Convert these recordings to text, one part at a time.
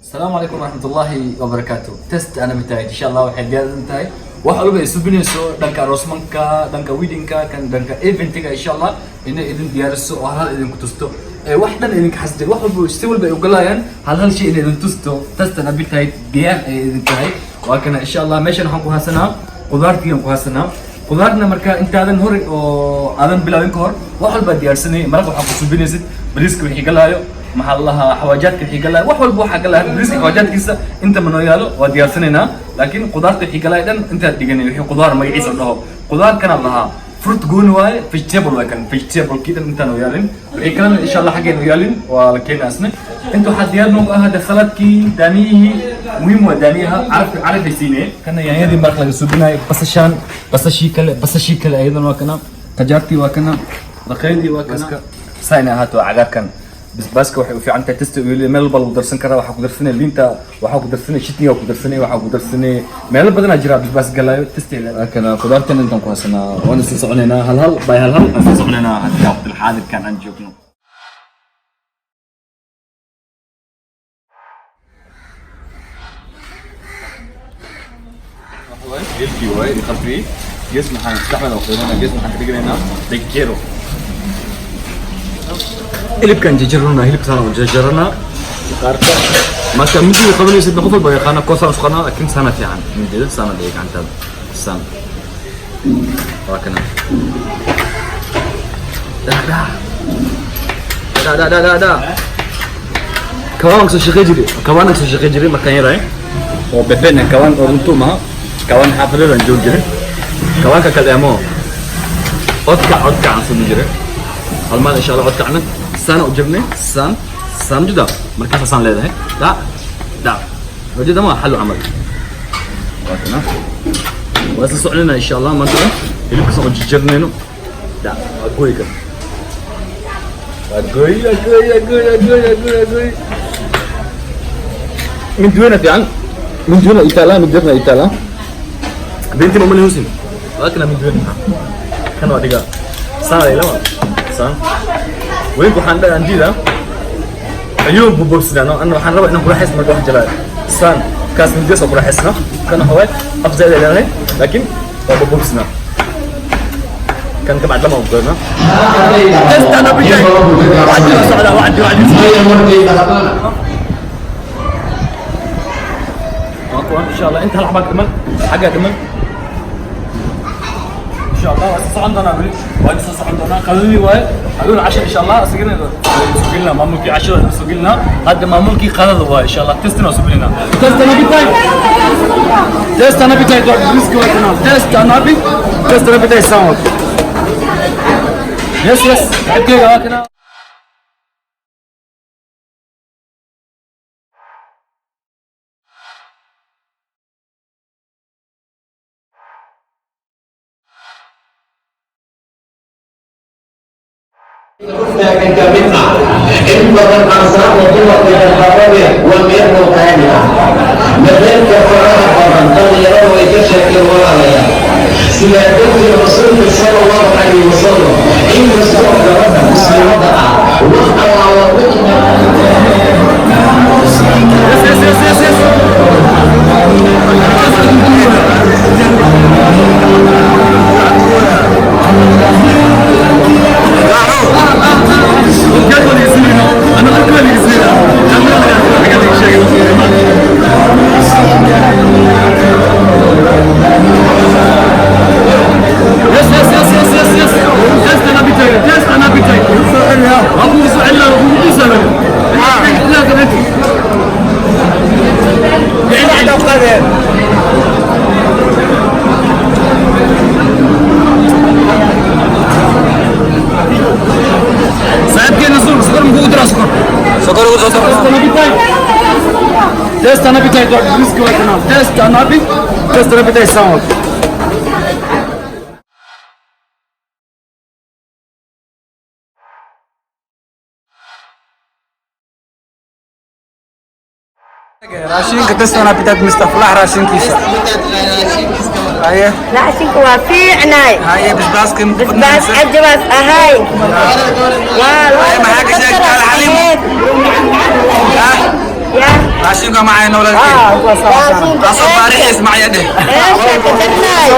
Asalaamu calaykum waraxmatullaahi wabarakaatu. Taste and Appetite insha Allah waxay diyaarsan tahay wax walba ay subinayso dhanka aroosmanka, dhanka weddingka, kan dhanka eventiga, insha Allah inay idin diyaariso oo hal hal idinku tusto ee wax dhan idinka xasdin, wax walba si walba ay ogolayaan hal hal shay inay idin tusto. Taste and Appetite diyaar ay idin tahay. Waa kana insha Allah. Meeshan waxaan ku haysanaa qudaartii aan ku haysanaa. Qudaarna marka intaadan hore oo aadan bilaabin ka hor wax walba diyaarsanay. Maraq waxaa ku subinaysid bariiska wixii galaayo, maxaa la lahaa, xawaajaadka wixii galaayo, wax walba waxaa galaayo. Bariiska xawaajaadkiisa inta manoo yaalo waa diyaarsanaynaa, laakiin qudaarta wixii galaayo dhan intaad dhiganay. Wixii qudaar magaciisa la dhaho qudaar kana lahaa fruit gooni waaye, vegetable waaye. Kan vegetable kii dhan intaan u yaalin, wixii kalena insha Allah xaggeen u yaalin waa la keenaa isna. Inta waxaa diyaar noogu ah hadda saladkii, daaniyihii. Muhiim waa daaniyaha, carafka carafay siinee. Kana yaanyadii maraq laga suubinayo, basashaan, basashii kale, basashii kale ayadana waa kana, qajaartii waa kana, raqaydii waa kana. Saa inay ahaato cagaarkan basbaaska waxay u fiican tahay taste u meel walba lagu darsan karaa. Waxaa ku darsanay liinta, waxaa ku darsanay chutneyga, ku darsanay, waxaa ku darsanay meelo badanaa jira basbaas galaayo taste. Kana khudaartan intaan ku haysanaa waan isla soconaynaa, hal hal by hal hal aan isla soconaynaa hatta waqti xaadirkan aan joogno. Hilibkii waaye khalfiyey. Gees maxaan saddex meel oo qiimanaa, gees maxaan ka dhiganaynaa dhegjeero. Hilibkan jarjarana, hilibka saan u jarjarana qaarka. Marka midii qabanaysid qof walba yaqaana koosaan isqana, laakiin sana fiican midida sana dhigi gacantaada san. Waa kana da da da da da da da. Kawaan soo shaqey jiray, kawaan soo shaqey jiray markaan yaray oo bebena kawaan oo runtu maha, kawaan xaafadeedan joog jiray. Kawaanka kale amo odkac, odkac aan soo jiray hal maal insha Allah. Odkacna saan u jirnay, saan saan juda markaas saan leedahay da da wajida ma xalu camal. Waa kana, waa isla soconayna insha Allah. Maanta hilibka saan u jarjarnayno da waa gooyi kan, waa gooy, waa gooy, waa gooy, waa gooy, waa gooy, waa gooy. Mindi weyna fiican, mindi weyna itaala, mindi yarna itaala. Binti mamali husin. Waa kana mindi weyna, kan waa dhigaa saan ay lama saan weynku. Waxaan dhahay andiida ayuu bubobsinaa anna waxaan rabaa inaan kuraxays marka wax jalaayo saan kaas mindiyaas oo kuraxaysna. Kan waxa waaye af zaid ay leedahay, laakiin waa bubobsinaa kan kabacd lama ogolna. Testana bijay wacdi socda wacdi wacdi. Waa kuwan insha Allah. Inta hal xabaa dhiman, xaggaa dhiman insha Allah. Waa socon doonaa, weli waa soo socon doonaa. Qadadii waaye aduuna casha insha Allah isagana soo gelinaa. Maamulkii cashada soo gelinaa hadda, maamulkii qadada waaye insha Allah. Taste-na soo gelinaa. Taste and Appetite, Taste and Appetite waa briska, waa kana Taste and Appetite, Taste and Appetite sound. Yes yes, xabkeyga waa kana. Ka mid ah in badan ansaarta dumarka dhaqaaqada waa meel ruuxaani ah madeelka faraha badan dhalinyaradu ay ka sheekeen. Walaalayaal, sidaa darteed Rasuulka sala Allahu calayhi wasalam inkastoo gabadha muslimada ah wax allaala wixii Yes yes yes yes yes. أنا أكل يصير. Yes yes yes yes yes yes. Taste and Appetite, Taste and Appetite. أبو سؤال، أبو سؤال. لا لا. Saaxiibkeena sur sokor muxuu diraa sokor? Sokor ugu soo. Taste and Appetite, Taste and Appetite waa briska, waa kana Taste and Appetite, Taste and Appetite sound. Raashinka Taste and Appetite, Mr. Falax raashinkiisa. Haye. Raashinka waa fiicnaay. Haye, basbaaska. Basbaas cajabaas ahay. Haye, maxaa ka sheegtaa Xaliimo? Ya. Raashinka macayna walaalkii. Raashinka Asoo baarixiis macaya dheh. Ceeshkaa ka darnaay.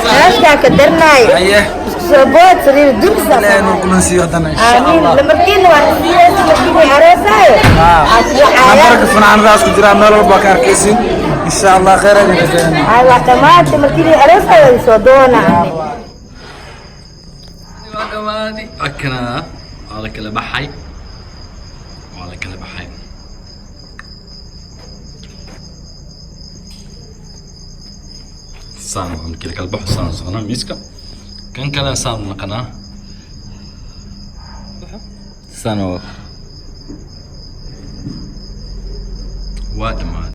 Ceeshkaa ka darnaay. Haye. Isku soo bood saliid dulsa. Ilaahay nuu kulansiiyo haddana, insha Aamiin. Allah. Lamarkiina waa siiyeysa markiina aroosaayo. Nambarka funaanadaas ku jiraa, meel walba ka arkaysin, insha Allah. Khayr idin rajaynaa. Ay, waa dhamaatay. Markiina aroosaayo soo doonaa. Waa dhamaaday akana, waa la kala baxay, waa la kala baxay. Saan markii la kala baxo, saan socnaa miiska kan kale, saan naqanaa, saan waa dhamaaday.